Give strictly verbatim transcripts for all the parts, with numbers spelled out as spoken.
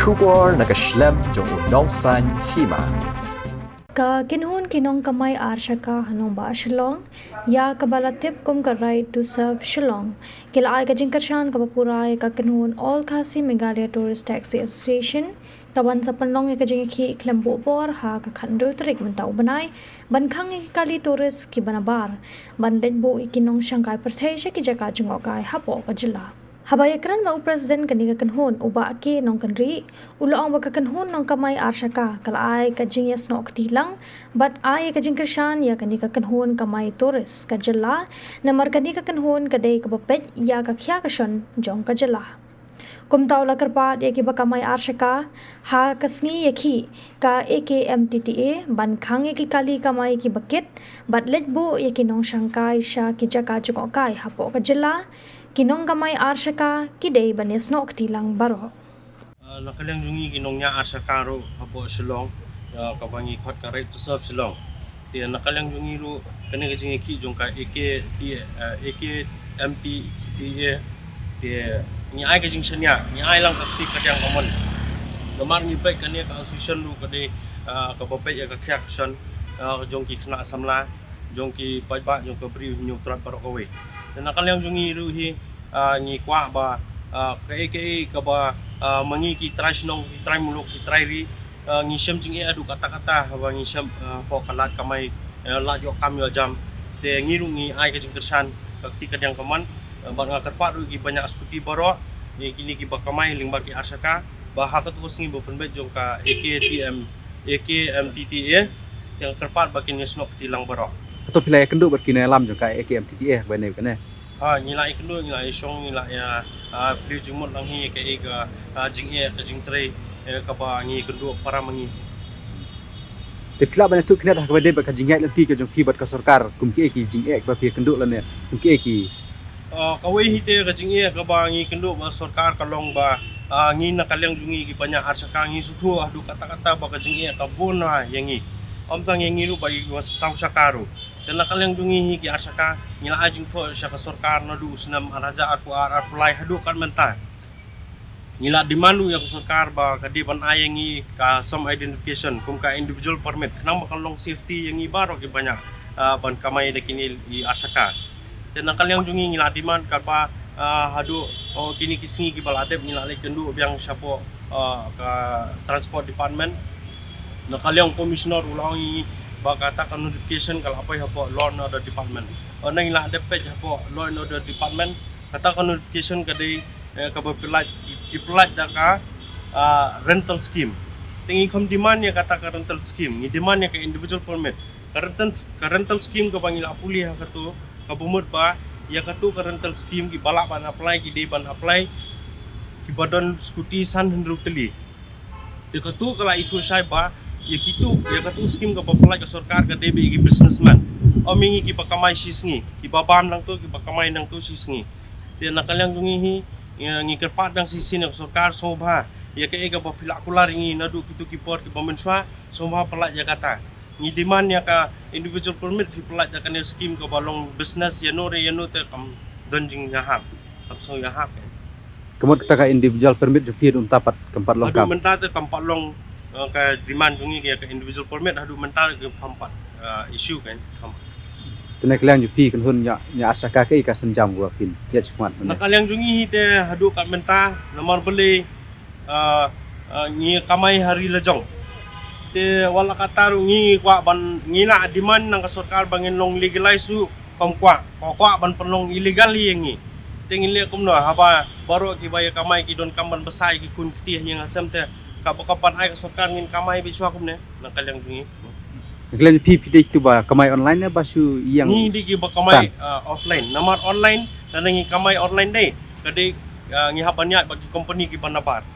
Khubor na ka shlem jong u nongsaiñ hima. Ka kynhun ki nongkamai arshaka ha nongbah Shillong, ïa kaba la tip kum ka Right to Serve Shillong, ki la ai ka jingkyrshan kaba pura ïa ka kynhun All Khasi Meghalaya Tourist Taxi Association, ka ban sa pynlong ïa ka jingïakhih khlem buh por ha ka khathynriew tarik mynta u bnai, ban khang ïa ki kali tourist kiba nabar ban leit buh ïa ki nongshangkai pyrthei sha ki jaka jngohkai hapoh ka jylla. Haba ïakren bad u President kane ka kynhun, u Bah K Nongkynrih, u la ong ba ka kynhun nongkamai arshaka ka la ai ka jingïasnoh kti lang bad ai ka jingkyrshan ïa kane ka kynhun kamai tourist ka jylla, namar kane ka kynhun ka dei kaba peit ïa ka khia ka shon jong ka jylla. Kumta u la kyrpad ïa kiba kamai arshaka ha ka sngi ïakhih ka A K M T T A ban khang ïa ki kali kamai kiba kit bad leit buh ïa ki nongshangkai sha ki jaka jngohkai hapoh ka jylla. Ki nongkamai arshaka ki dei ban ïasnoh kti lang baroh. Ah, na ka liang jong ngi ki nongñiah arshaka ruh hapoh Shillong, ah, kaba ngi khot ka Right to Serve Shillong. Te na ka liang jong ngi ruh kane ka jingïakhih jong ka A K T, ah, A K M T T A. Te ngi ai ka jingshaniah, ngi ai lang ka kti kadiang kamon. Namar ngi peit kane ka association ruh ka dei, ah, kaba peit ïa ka khia ka shon, ah, jong ki khynnah samla, jong ki paidbah, jong ka Bri u Hynñiewtrep baroh kawei. Te na ka liang jong ngi ruh hi, ah, ngi kwah ba, ah, kaei kaei kaba, ah, ma ngi ki trai shnong, ki trai muluk, ki trai ri, ah, ngi shem jingeh haduh katta katta, haba ngi shem, ah, hapoh ka lad kamai, ah, lad ïoh kam ïoh jam. Te ngi ruh ngi ai ka jingkyrshan ka kti kadiang kamon, ah, bad nga kyrpad ruh ki ba ñiah skuti baroh, ïa kine kiba kamai lyngba ki arshaka, ba ha kato ka sngi ba pynbeit jong ka A K T M, A K M T T A, te nga kyrpad ba kin ïasnoh kti lang baroh. Hato phi la ïakynduh bad ki nongïalam jong ka A K M T T A ba ne kane? Ah, ngi la ïakynduh, ngi la ïashong, ngi la ïa, ah, plie jingmut lang hi kaei ka, ah, jingeh ka jingtrei, eh, kaba ngi ïakynduh para ma ngi. Te phi lah ban ïathuh kane ha kaba dei bad ka jingïaid lynti ka jong phi bad ka sorkar, kum kiei ki jingeh kiba phi ïakynduh lane kum kiei ki? Ah, kawei hi te ka jingeh kaba ngi ïakynduh bad sorkar ka long ba, ah, ngi na ka liang jong ngi kiba ñiah arshaka ngi sngewthuh haduh katta katta ba ka jingeh ka bun ha ïa ngi. Ym tang ïa ngi ruh, bad ïa ki ba saw shaka ruh. Te na ka liang jong ngi hi ki arshaka, ngi la ai jingthoh sha ka sorkar naduh u snem ar hajar arphew ar, arphew lai haduh kat mynta. Ngi la demand ruh ïa ka sorkar ba ka dei ban ai ïa ngi ka som identification kum ka individual permit, khnang ba kan long safety ïa ngi baroh kiba ñiah, ah, ban kamai da kine i arshaka. Te na ka liang jong ngi ngi la demand katba, ah, haduh, oh, kine ki sngi kiba la dep ngi la leit kynduh biang shapoh, ah, ka Transport Department. Na ka liang Commissioner u la ong ïa ngi ba kata ka notification ka la poi hapoh Law and Order Department. Ynda ngi la dep peit hapoh Law and Order Department, kata ka notification ka dei, eh, kaba pyllait, ki, ki pyllait da ka, ah, rental scheme. Te ngi kham demand ïa kata ka rental scheme, ngi demand ïa ka individual permit. Ka rental, ka rental scheme kaba ngi la pule ha kato, kaba mut ba ïa kato ka rental scheme kiba lah ban apply ki dei ban apply kiba don skuti san hynriew tylli. Te kato ka la ithuh shai ba ïa kito, ïa kato scheme kaba pyllait ka sorkar ka dei bad ïa ki businessman. Ym ïa ngi kiba kamai shi sngi, kiba bam nangto, kiba kamai nangto shi sngi. Te na ka liang jong ngi hi, ïa ngi kyrpad biang shisien ïa ka sorkar sngewbha ïa kaei kaba phi la kular ïa ngi naduh kito ki por kiba mynshuwa, sngewbha pyllait ïa kata. Ngi demand ïa ka individual permit, phi pyllait da kane scheme kaba long business ïano re ïano te kam don jingïahap, kam sngew ïahap. Ka mut kata ka individual permit jong phi haduh mynta pat kam pat long kam? Haduh mynta te kam pat long, eh, ka demand jong ngi ïa ka individual permit, haduh mynta te kam pat, eh, issue kan, kam pat. Te na ka liang jong phi kynhun ñiah, ñiah arshaka kaei ka sienjam kaba phin ïa shimkhmat mynne? Na ka liang jong ngi hi te haduh kat mynta namar balei, ah, ah, ngi kamai ha ri lajong. Te wat la katta ruh ngi kwah ban, ngi la demand na ka sorkar ba ngin long legalize ruh kam kwah, ka kwah ban pynlong illegal ïa ngi. Te ngin leh kumno haba baroh kiba ïa kamai ki donkam ban bsa ïa ki khun kti ha ïing ha sem, te kaba ka pan ai ka sorkar ngin kamai beit shuwa kumne na ka liang jong ngi. Ka liang jong phi, phi dei kito ba kamai online ne ba shu ïeng? Ngi dei kiba kamai, ah, offline. Namar online, lada ngi kamai online dei, ka dei, ah, ngi hap ban ïaid bad ki company kiba nabar.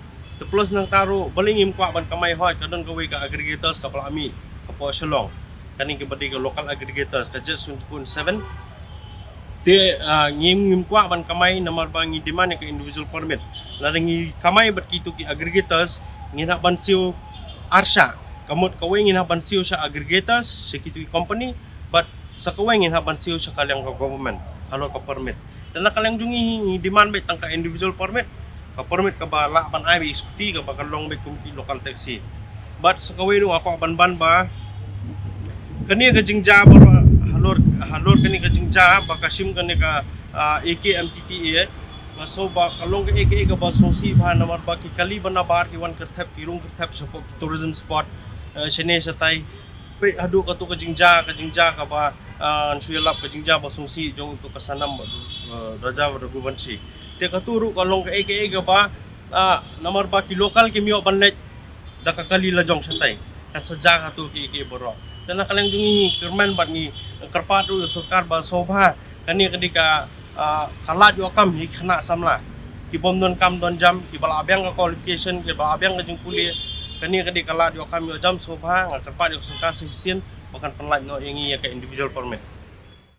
Te plus nangta ruh balei ngim kwah ban kamai hooid, ka don kawei ka aggregators kaba la mih hapoh Shillong. Kane kaba dei ka local aggregators, ka Jet twenty-four seven. Te, ah, ngim, ngim kwah ban kamai namar ba ngi demand ïa ka individual permit. Lada ngi kamai bad kito ki aggregators, ngin hap ban siew arshah. Ka mut kawei ngin hap ban siew sha aggregators, sha kito ki company, bad sa kawei ngin hap ban siew sha ka liang ka government halor ka permit. Te na ka liang jong ngi, ngi demand beit tang ka individual permit. ka permit kaba lah ban ai bad i scooty kaba ka long bad kum ki local taxi. Bad sa kawei ruh nga kwah ban ban ba kane ka jingjia baroh halor, halor kane ka jingjia ba ka shim kane ka, ah, A K M T T A, ba so ba ka long kaei kaei kaba sngewsih bha namar ba ki kali ba nabar ki wan kyrthep, ki rung kyrthep shapoh ki tourism spot, eh, shane shatai. Peit haduh katu ka jingjia, ka jingjia kaba, ah, ngan shu ïalap ka jingjia ba sngewsih jong utu ka Sanam bad, eh, Raja bad Raghuvanshi. Te katu ruh ka long kaei kaei kaba, ah, namar ba ki local kim ïoh ban leit da ka kali lajong shatai. Kan sa jia katu kiei kiei baroh. Te na ka liang jong ngi, ngi kyrmen bad ngi kyrpad ruh ïa u sorkar ba sngewbha kane ka dei ka, ah, ka lad ïoh kam ïa ki khynnah samla ki bym don kam don jam, kiba la biang ka qualification, kiba la biang ka jingpule. Kane ka dei ka lad ïoh kam ïoh jam, sngewbha nga kyrpad ïa u sorkar sa shisien ba kan pynlait noh ïa ngi ïa ka individual permit.